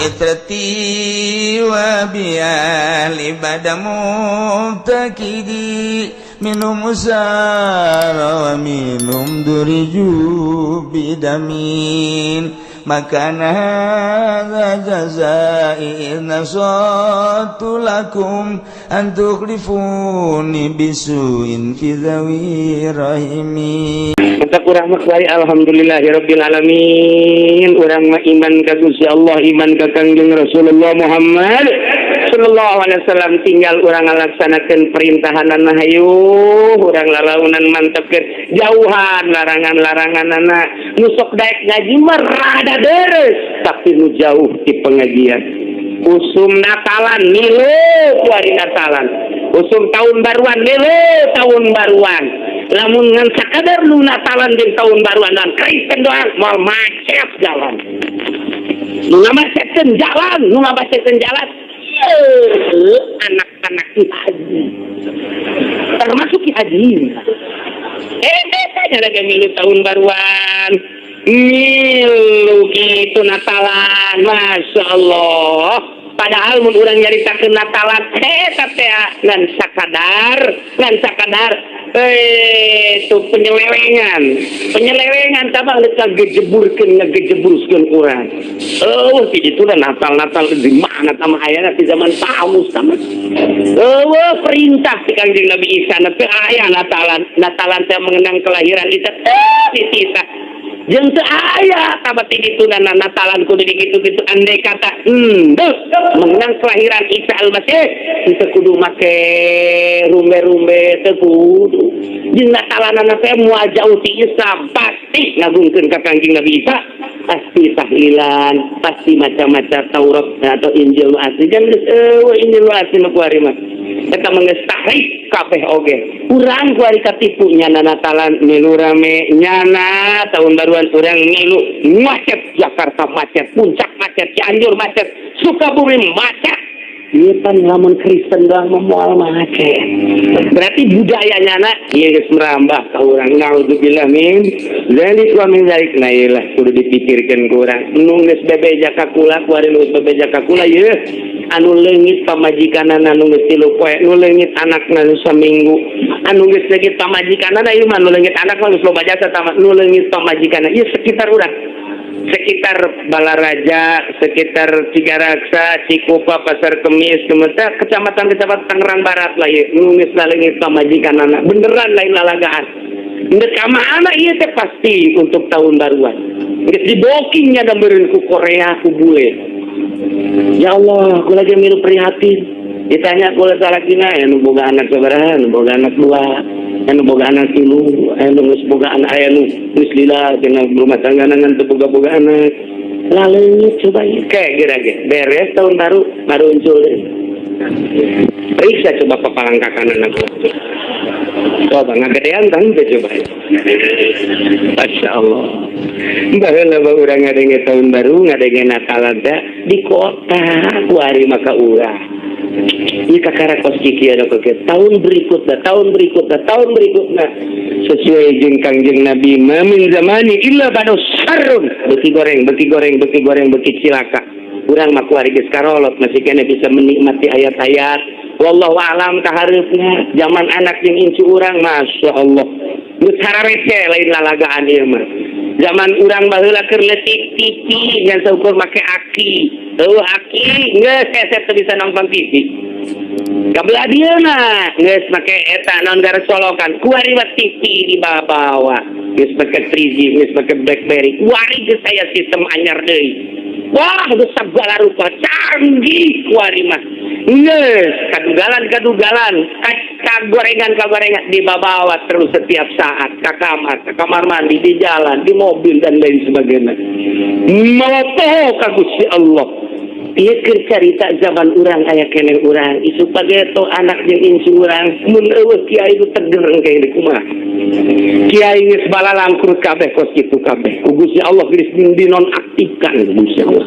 عترتي وبأهلي بدا مبتكدي منهم سار ومنهم درجوا بدمين ما كان هذا جزائي إذ نصحت لكم أن تخلفوني بسوء في ذوي رحمي. Mantap, urang mah kuari alhamdulillahirabbil alamin. Urang mah iman ka Gusti Allah, iman ka Kangjeng Rasulullah Muhammad sallallahu alaihi wasallam, tinggal urang ngalaksanakeun perintahanana. Hayu urang lalaunan, mantepkeun, jauhan larangan-laranganana. Nu sok daek ngaji mah rada deres, tapi nu jauh di pengajian, usum Natalan milu kuari Natalan, usum tahun baruan milu tahun baruan. Lamun ngan sakadar nu Natalan jeung tahun baruan dan Kristen doang, moal macet jalan. Nu ngamacetkeun jalan, nu ngamacetkeun jalan anak-anak Ki Haji, termasuk Ki Haji biasanya lagi milu tahun baruan, milu gitu Natalan. Masya Allah, padahal mun urang nyaritakeun Natalan eta teh ngan sakadar, ngan sakadar itu penyelewengan, penyelewengan tambah geus ngagejeburkeun, ngagejeburkeun urang. Oh, ti ditu Natal. Natal di mana tama ayana di zaman Paulus tama? Oh, perintah si Kangjeng Nabi Isa na teu aya Natalan. Natalan teh mengenang kelahiran Isa, teu di Isa jeung teu aya tama ti ditu na Natalan kudu dikitu-kitu. Andai kata mengenang kelahiran Isa Al-Masih teu kudu make rumbe-rumbe, teu kudu. Jeung Natalanana teh moal jauh ti Islam, pasti ngagungkeun ka Kangjeng Nabi Isa, pasti tahlilan, pasti macam-macam Taurat atau Injil nu asli. Kan geus euweuh Injil nu asli mah kuari mah. Eta mah geus tahrif kabeh oge. Urang kuari katipu, nyana Natalan milu rame, nyana tahun baruan urang milu, macet Jakarta, macet Puncak, macet Cianjur, macet Sukabumi, macet. Ieu pan lamun Kristen doang mah moal macet. Berarti budayanya na ieu geus merambah ka urang. Naudzubillah min dzalik wa min dzalik. Nah, ieu lah kudu dipikirkeun ku urang. Nu geus bebeja ka kula kuari, nu geus bebeja ka kula ieu, anu leungit pamajikanana nu geus 3 poe, nu leungit anakna nu saminggu, anu geus leungit pamajikanana ieu mah, nu leungit anak mah geus loba jasa tama, nu leungit pamajikanana ieu sekitar urang, sekitar Balaraja, sekitar Cigaraksa, Cikupa, Pasar Kemis, Kemudian kecamatan-kecamatan Tangerang Barat lah ieu, nu geus laleungit pamajikanana, beneran lain lalagaan. Ndek ka mana ieu teh? Pasti untuk tahun baruan. Geus dibokingnya gambareun ku Korea, ku bule. Ya Allah, aku lagi milu prihatin. Ditanya kula salakina, aya nu boga anak sabaraha, nu boga anak dua, anu boga anak tilu, aya nu geus boga anak, aya nu geus lila cenah rumah tangga ngan teu boga-boga anak. Laleungit coba ieu. Kayak geura ge. Beres tahun baru, baru muncul deui. Periksa coba papalangkakan anak. Coba ngagedean tang teh coba. Masya Allah. Baheula mah urang ngadenge tahun baru, ngadenge Natalan teh di kota, kuari maka urang. Ieu kakara kos kieu ada ke tahun berikutnya, tahun berikutnya, tahun berikutnya. Sesuai jeung Kangjeng Nabi, ma min zamani illa ba'da syarrun. Beuki goreng, beuki goreng, beuki goreng, beuki cilaka. Urang mah kuari geus karolot, masih kene bisa menikmati ayat-ayat. Wallahu alam kahareupna zaman anak jeung incu urang, Masya Allah. Geus hararese, lain lalagaan ieu mah. Zaman urang baheula keur leutik, TV ngan saukur make aki. Euweuh aki geus hese, teu bisa nonton TV. Kabelah dieuna geus make eta naon, gara solokan. Kuari mah TV dibawa. Geus make 3G, geus make BlackBerry. Kuari geus aya sistem anyar deui. Wah, geus sagala rupa canggih kuari mah. Geus kadugalan kadugalan, kagorengan kagorengan dibawa terus setiap saat ke kamar mandi, di jalan, di mobil, dan lain sebagainya. Malopoho ka Gusti Allah. Ieu keur carita zaman urang aya keneh urang, isuk pageto anak jeung incu urang, mun euweuh kiai nu teger engke di kumaha? Kiai geus balalangkrut kabeh kos kitu kabeh. Ku Gusti Allah geus dinonaktifkan ku Gusti Allah.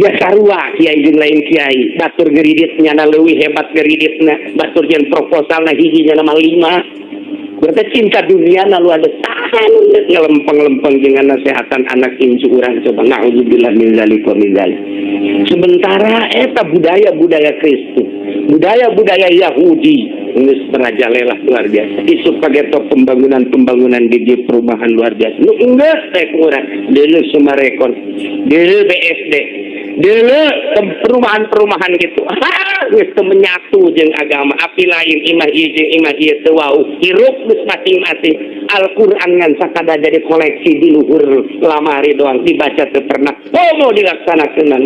Ya sarua kiai jeung lain kiai, batur ngeridit nyana leuwih hebat ngeriditna, batur jeung proposalna hiji nyana mah lima. Berarti cinta dunia nu ada sah. Saha nu ngelempeng-lempeng jeung nasehatan anak incu urang coba? Naudzubillah min zalik wa min zalik. Sementara eta budaya-budaya Kristen, budaya-budaya Yahudi geus merajalela luar biasa. Isuk pageto pembangunan-pembangunan di perumahan luar biasa. Nu enggeus teh urang deuleu Summarecon, deuleu BSD, deuleu perumahan-perumahan gitu. Geus teu menyatu jeung agama. Api lain imah ieu jeung imah ieu teu wau. Hirup geus masing-masing. Al-Qur'an ngan sakadar jadi koleksi di luhur lamari doang, dibaca teu pernah. Oh, mau dilaksanakeun mah.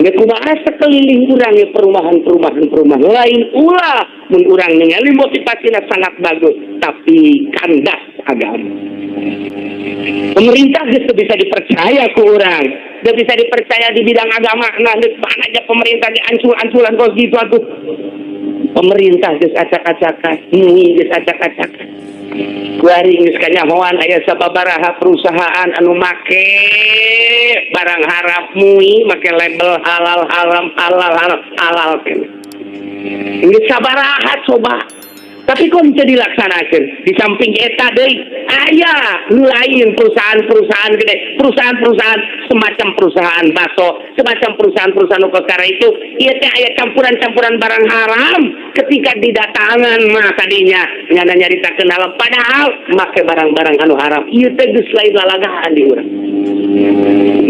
Geus kumaha sekeliling urang ya perumahan-perumahan perumahan lain ulah mun urang ningali motivasinya sangat bagus tapi kandas agama. Pemerintah geus teu bisa dipercaya ku urang. Teu bisa dipercaya di bidang agama. Nah, geus mana aja pemerintah di ancul-anculan kos gitu atuh. Pemerintah geus acak-acakan, MUI geus acak-acakan. Kuari geus kanyahoan aya sababaraha perusahaan anu make barang haram MUI, make label halal haram halal haram halal keneh. Geus sabaraha coba. Tapi kok bisa dilaksanakan? Di samping eta deui aya nu lain perusahaan-perusahaan gede, perusahaan-perusahaan semacam perusahaan bakso, semacam perusahaan-perusahaan nu perkara itu, ieu teh aya campuran-campuran barang haram ketika didatangan mah tadinya nyana nyaritakeun halal padahal make barang-barang anu haram. Ieu teh geus lain lalagaan di urang.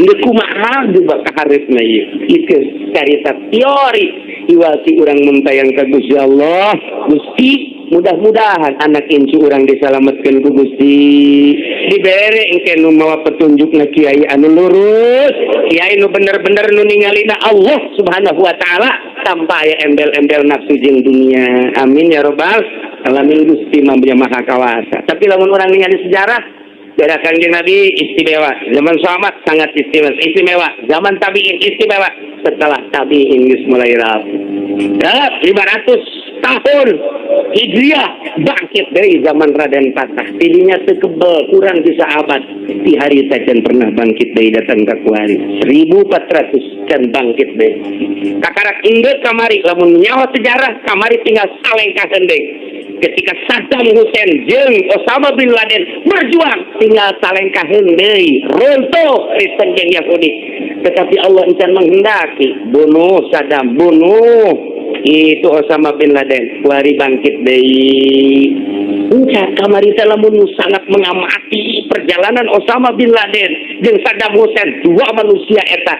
Geus kumaha juga kaharepna ieu? Itu carita teori iwati urang mentayang ka Gusti Allah. Gusti, mudah-mudahan anak incu urang disalametkeun ku Gusti, dibere engke nu mawa petunjukna kiai anu lurus, kiai nu bener-bener nu ningalina Allah Subhanahu wa taala tanpa aya embel-embel nafsu jeung dunia. Amin ya robbal alamin. Gusti mah maha kawasa. Tapi lamun urang ningali sejarah daerah Kangjeng Nabi istimewa, zaman sahabat sangat istimewa, istimewa, zaman tabiin istimewa, setelah tabiin geus mulai rapuh. Ya, 500 tahun Hijriah bangkit dari zaman Raden Patah. Tidinya teu kebel kurang bisa abad. Di hari can pernah bangkit dari datang ke kuari. 1400 can bangkit deui. Kakarak enggeut kamari lamun nyawa sejarah kamari tinggal salengkaheun deui. Ketika Saddam Hussein jeung Osama bin Laden berjuang tinggal salengkaheun deui, runtuh Kristen jeung Yahudi. Tetapi Allah encan menghendaki bunuh Saddam, bunuh itu Osama bin Laden, kuari bangkit deui. Enca kamari teh lamun sangat mengamati perjalanan Osama bin Laden jeung Saddam Hussein, dua manusia eta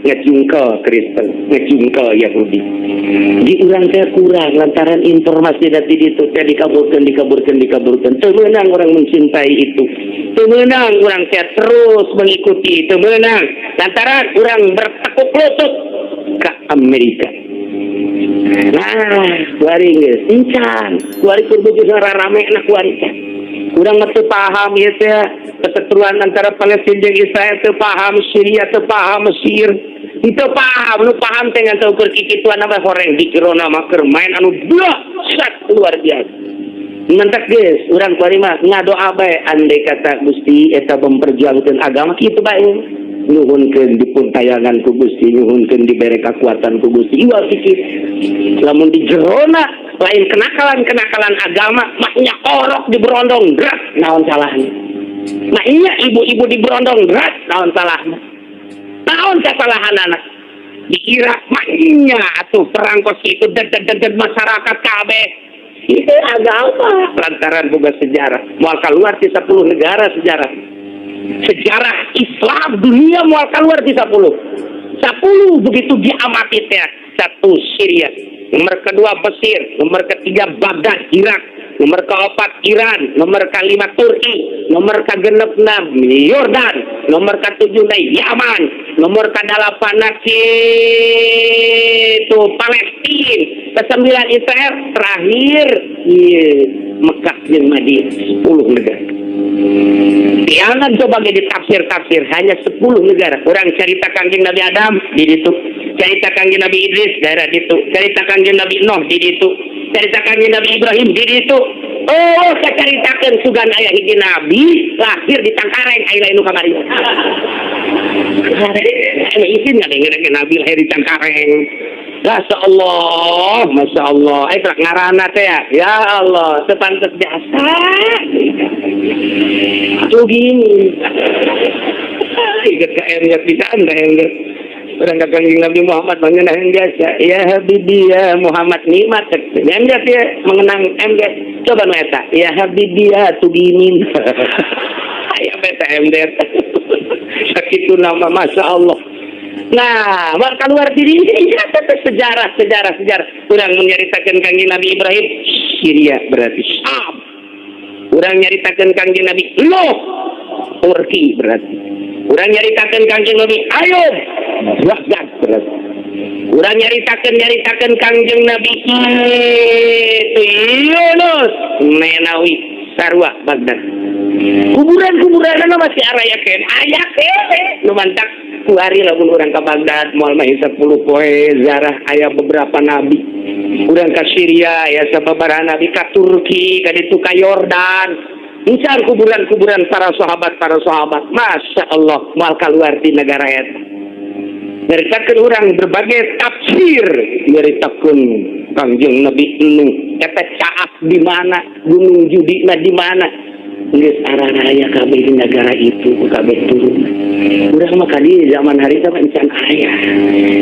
ngejungkel Kristen, ngejungkel Yahudi. Di urang teh kurang lantaran informasi dari itu teh dikaburkan, dikaburkan, dikaburkan. Teu meunang orang mencintai itu. Teu meunang urang teh terus mengikuti, teu meunang lantaran urang bertekuk lutut ke Amerika. Nah, kuari geus encan, kuari keur bojo rarame na kuari teh. Urang mah teu paham ieu teh perseteruan antara Palestina jeung Israel, teu paham Syria, teu paham Mesir. Teu paham, nu paham teh ngan teu ukur kikituan mah horeng dikirona mah keur main anu dahsyat luar biasa. Mantak geus urang kuari mah ngadoa bae andai kata Gusti eta memperjuangkeun agama kitu bae. Nyuhunkeun dipun tayangan ku Gusti, nyuhunkeun dibere kekuatan ku Gusti. Iwal pikir lamun di jerona lain kenakalan-kenakalan agama maknya orok diberondong berat naon salahnya? Nah iya, ibu-ibu diberondong berat naon salahnya? Naon kesalahan anak dikira maknya atuh perang kos itu ded masyarakat kabeh itu agama lantaran boga sejarah moal keluar di 10 negara. Sejarah sejarah Islam dunia moal keluar di 10 10. Begitu diamati teh, satu Syria, nomor kedua Mesir, nomor ketiga Baghdad Irak, nomor keempat Iran, nomor kelima Turki, nomor kegenep Yordan, nomor ketujuh Yaman, nomor kedelapan itu Palestina, kesembilan Israel, terakhir iya, Mekah dan Madinah. 10 negara. Jangan coba jadi tafsir-tafsir hanya 10 negara. Orang cerita Kangjeng Nabi Adam di situ, cerita Kangjeng Nabi Idris daerah itu, cerita Kangjeng Nabi Nuh di situ, cerita Kangjeng Nabi Ibrahim di situ. Oh, saya ceritakan sugan aya hiji nabi lahir di Cangkareng, aya lain nu kamari. Aya izin nggak dengar nabi lahir di Cangkareng. Masya Allah, Masya Allah. Prak ngarana teh ya. Ya Allah, sepantes biasa. Tuh gini. Ingat ka MZ bisa anda MZ. Orang ka Kangjeng Nabi Muhammad mengenang biasa. Ya Habibi ya Muhammad nikmat. MZ ya mengenang MZ. Coba nu eta. Ya Habibi ya tuginin. Aya beta MZ. Sakitu nama Masya Allah. Nah, bakal keluar diri ini sejarah, sejarah, sejarah. Urang menyaritakan Kangjeng Nabi Ibrahim, Syria berarti Syam. Urang nyaritakan Kangjeng Nabi Nuh, Turki berarti. Urang nyaritakan Kangjeng Nabi Ayub, Baghdad berarti. Urang nyaritakan Kangjeng Nabi itu Yunus, Nenawi, Sarwa, Baghdad. Kuburan-kuburan masih araya ken, aya keneh. Nu mantak kuari lamun urang ka Baghdad moal mah 10 poe ziarah aya beberapa nabi. Urang ka Syria aya sababaraha nabi, ka Turki, ka ditu ka Yordan. Incar kuburan-kuburan para sahabat, para sahabat. Masya Allah, moal keluar di negara eta. Nyaritakeun urang berbagai tafsir, nyaritakeun Kangjeng Nabi Nuh, eta caas di mana, Gunung Judina di mana. Geus araraya kabeh di negara itu kabeh turun. Urang mah kadi zaman harita mah encan aya.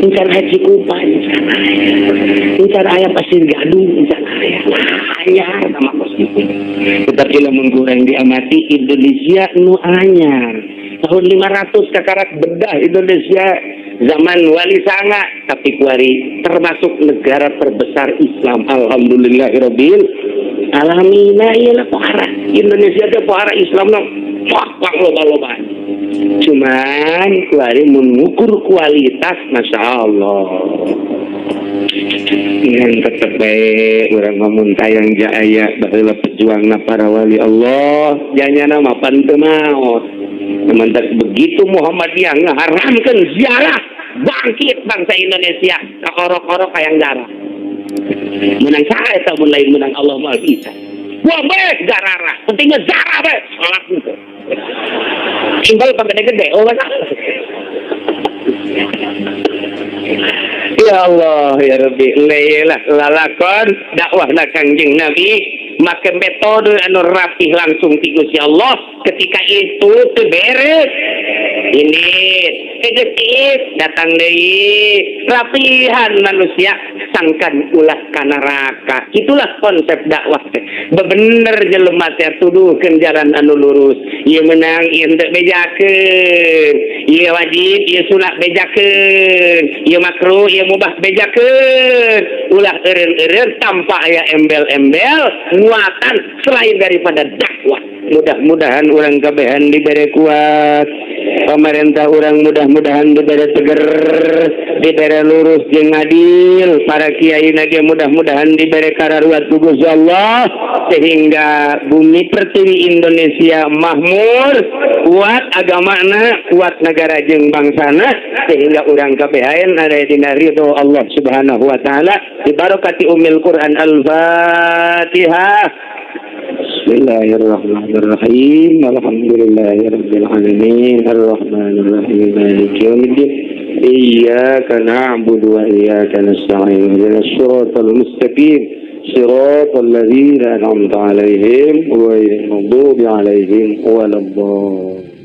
Encan aya Cikupa, encan aya. Encan aya Pasir Gadung, encan aya. Nah, anyar sama kos kitu. Tetapi lamun kurang diamati Indonesia nu anyar. Tahun 500 kakarak bedah Indonesia zaman Wali Sanga, tapi kuari termasuk negara terbesar Islam. Alhamdulillahirabbil alamin. Iyalah pohara Indonesia teh pohara Islam no. Wah, wah loba-loba. Cuman kuari mengukur kualitas, Masya Allah. Ngan tetep bae urang ngomong tayang jaya baheula pejuangna para wali Allah janyana mapan teu maot. Sementara begitu Muhammadiyah ngeharamkan ziarah, bangkit bangsa Indonesia ka orok-orok hayang darah. Menang saha eta mun lain menang Allah moal bisa. Wah bae garara, pentingnya zarah bae salat gitu. Timbal pagede-gede, oh masalah. Ya Allah ya Rabbi, lelah lalakon dakwahna Kangjeng Nabi make metode anu rapih langsung ti Gusti Allah. Ketika itu teu beres ini geus datang deui rapihan manusia sangkan ulah ka neraka. Itulah konsep dakwah teh. Bebener jelema teh tuduhkeun jalan anu lurus, ieu menang ieu teu bejakeun, ieu wajib ieu sunah bejakeun, ieu makruh ieu mubah bejakeun, ulah eureun-eureun tanpa aya embel-embel muatan selain daripada dakwah. Mudah-mudahan urang kabehan diberi kuat, pemerintah urang mudah-mudahan diberi teger, diberi lurus jeung adil, para kiai ge mudah-mudahan diberi kararuat ku Gusti Allah sehingga bumi pertiwi Indonesia makmur, kuat agamana, kuat negara jeung bangsana, sehingga urang kabehan ada dina ridho Allah Subhanahu wa taala. Dibarokati Ummul Quran. Al-Fatihah. Bismillahirrahmanirrahim. Alhamdulillahirabbil alamin. Arrahmanirrahim. Maliki yaumiddin. Iyyaka na'budu wa iyyaka nasta'in. Ihdinas siratal mustaqim. Siratal ladzina an'amta 'alaihim ghairil maghdubi 'alaihim waladdallin.